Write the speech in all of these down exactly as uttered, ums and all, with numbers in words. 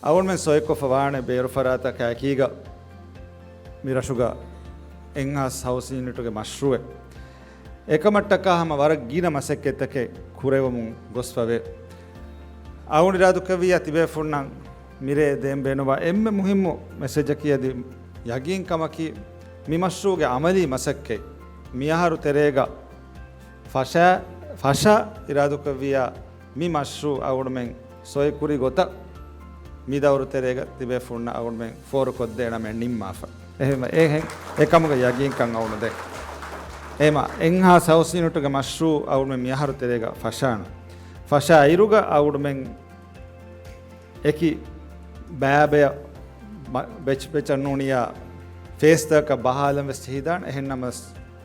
އަޅުގަނޑުމެން ސޮއިކޮށްފަ ވާނެ ބޭރު ފަރާތަކާ އެކީގަ މި ރަށުގަ އެއްހާސް ހައުސިން ޔުނިޓުގެ މަޝްރޫއެއް. އެކަމަށްޓަކާ ހަމަ ވަރަށް ގިނަ މަސައްކަތްތަކެއް ކުރެވެމުން ގޮސްފަވޭ. އަޅުގަނޑު އިރާދުކުރެއްވިއްޔާ ތިބޭފުޅުންނަށް މިރޭ ދޭން ބޭނުންވާ އެންމެ މުހިއްމު މެސެޖަކީ އަދި ޔަގީން ކަމަކީ، މި މަޝްރޫގެ އަމަލީ މަސައްކަތް މިއަހަރު ތެރޭގަ ފަށާ، ފަށާ އިރާދުކުރެއްވިއްޔާ މި މަޝްރޫ އަޅުގަނޑުމެން ސޮއިކުރި ގޮތަށް މި ދައުރު ތެރޭގަ ތިބޭފުޅުންނަށް އަޅުގަނޑުމެން ފޯރުކޮށްދޭނަމޭ ނިންމާފަ. އެހެން، އެހެން، އެކަމުގެ ޔަގީންކަން އަޅުގަނޑު ދޭ. އެހެން އެއްހާސް ހައުސިން ޔުނިޓުގެ މަޝްރޫ އަޅުގަނޑުމެން މިއަހަރު ތެރޭގަ ފަށާނަ. ފަށާ އިރުގަ އަޅުގަނޑުމެން އެކި ބައިބަޔަށް މަ-، ބެޗް ބެޗަށް ނޫނިއްޔާ ފޭސްތަކަށް ބަހާލަން ވެސް ޖެހިދާނެ. އެހެންނަމަސް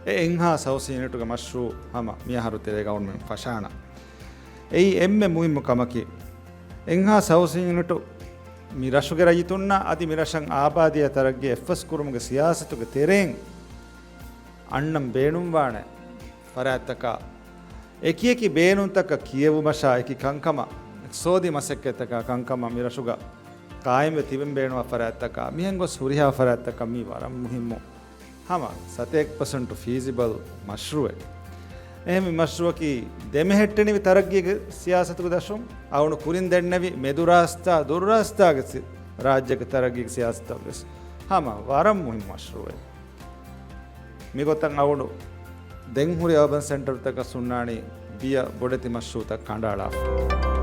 އެ އެއްހާސް ހައުސިން ޔުނިޓުގެ މަޝްރޫ ހަމަ މިއަހަރު ތެރޭގަ އަޅުގަނޑުމެން ފަށާނަ. އެއީ އެންމެ މުހިއްމު ކަމަކީ، އެއްހާސް ހައުސިން ޔުނިޓު މި ރަށުގެ ރައްޔިތުންނަށް އަދި މި ރަށަށް އާބާދީއާ ތަރައްގީ އެއްފަސް ކުރުމުގެ ސިޔާސަތުގެ ތެރެއިން އަންނަން ބޭނުންވާނެ ފަރާތްތަކާ، އެކިއެކި ބޭނުންތަކަށް ކިޔެވުމަށާ އެކި ކަންކަމަށް، އިޤްތިޞާދީ މަސައްކަތްތަކާ ކަންކަމަށް މި ރަށުގަ ޤާއިމްވެ ތިބެން ބޭނުންވާ ފަރާތްތަކާ، މިހެން ގޮސް ހުރިހާ ފަރާތްތަކަށް މީ ވަރަށް މުހިއްމު ހަމަ ސަތޭކަ ޕަސެންޓު ފީޒިބަލް މަޝްރޫއެއް. އެހެން މި މަޝްރޫއަކީ ދެމެހެއްޓެނިވި ތަރައްގީގެ ސިޔާސަތުގެ ދަށުން އަޅުގަނޑު ކުރިން ދެންނެވި މެދުރާސްތާ ދުރުރާސްތާގެ ސި-، ރާއްޖޭގެ ތަރައްގީގެ ސިޔާސަތަށް ވެސް ހަމަ ވަރަށް މުހިއްމު މަޝްރޫއެއް. މިގޮތަށް އަޅުގަނޑު ދެން ހުރި އަރބަން ސެންޓަރުތަކަށް ހުންނާނީ ބިޔަ ބޮޑެތި މަޝްރޫއުތައް ކަނޑައަޅާފަ.